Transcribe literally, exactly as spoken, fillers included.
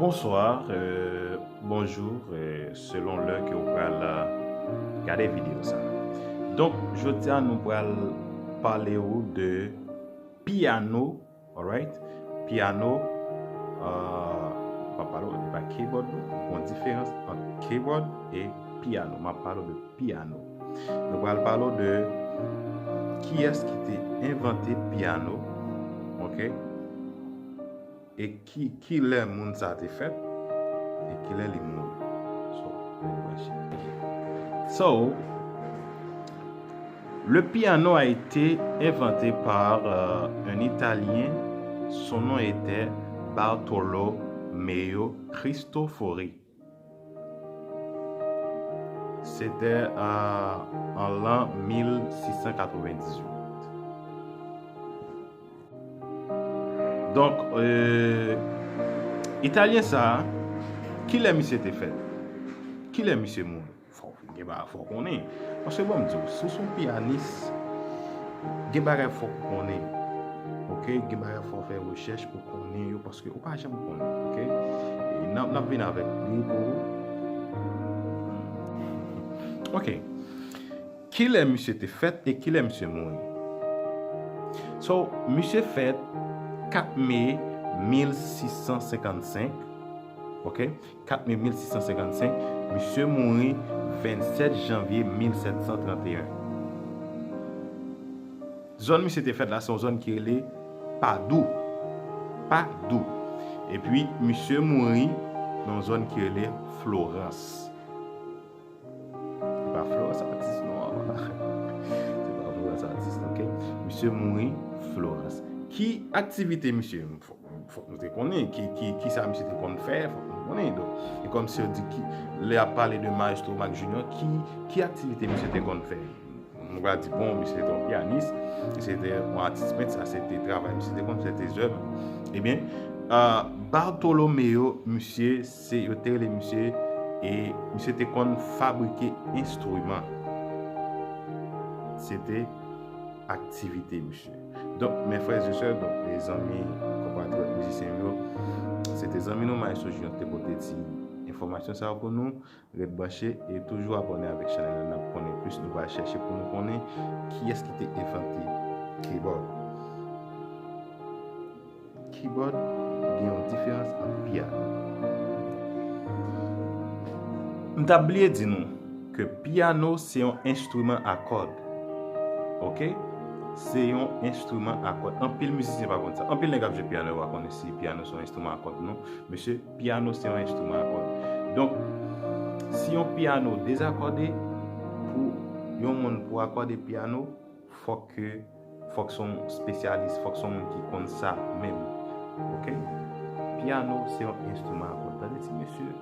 Bonsoir, euh, bonjou, euh, selon lè ke w pral, euh, gade videyo sa. Donk, jodi a nou pral pale w de piyano, alright? Piyano, euh, m ap pale w de pa keyboard, non. Gon diferans ant keyboard e piyano. M ap pale w de piyano. Nou pral pale w de kiyès ki te envante piyano, ok? E ki, ki lè moun sa te fèt, e ki lè li mouri. So, nou branche. So, le piano a été inventé par, euh, un Italien. Son nom était Bartolomeo Cristofori. C'était, euh, en l'an mil six cent quatre-vingt-dix-huit. Donk, euh, Italyen sa a, ki lè misye te fèt? Ki lè misye mouri? Fò, gen bagay fò w konnen. Paske bon, m di w, si w se yon piyanis, gen bagay fò w konnen. Ok? Gen bagay fò w fè rechèch pou w konnen yo, paske ou pa janm konnen. Ok? E n ap, n ap vin avèk li pou ou. Ok. Ki lè misye te fèt e ki lè misye mouri? So, misye fèt kat me mil sis san senkannsenk, ok? Kat me mil sis san senkannsenk, misye mouri vennsèt janvye mil sèt san tranteyen. Zòn misye te fèt la, se yon zòn ki rele Padou. Padou. Epi, misye mouri nan yon zòn ki rele Florans. Se pa Florans atis, non. Se pa Florans atis, ok? Misye mouri Florans. Ki aktivite misye? Fòk, fòk nou te konnen ki, ki, ki sa misye te konn fè, fòk nou konnen. Donk, e kòmsi yo di ki, lè y ap pale de Maestro Max Junior, ki, ki aktivite misye te konn fè? Nou va di, bon, misye te yon piyanis, misye te yon atis pent, sa se te travay misye te konn fè, se te zèv. Ebyen, euh, Bartolomeo, misye, se, yo te rele misye, e misye te konn fabrike enstriman. Se te aktivite misye. Donk, mes frères et sœurs, donk, mezanmi, konpatriyòt mizisyen yo, se te zanmi nou, Maestro Junior, te pote ti enfòmasyon sa yo pou nou. Ret branche e toujou abòne avèk chanèl la, n ap konnen plis, nou pral chèche pou nou konnen kiyès ki te envante kibòd. Kibòd gen yon diferans ant pyano. M t ap bliye di nou ke pyano se yon enstriman a kòd. Ok? Se yon enstriman a kòd. Anpil mizisyen pa konn sa. Anpil nèg ap jwe pyano, yo pa konnen si pyano se yon enstriman a kòd, non. Mesye, pyano se yon enstriman a kòd. Donk, si yon pyano dezakòde, pou yon moun pou akòde pyano, fòk ke, fòk se yon espesyalis, fòk se yon moun ki konn sa menm. Ok? Pyano se yon enstriman a kòd. Tande ti mesye.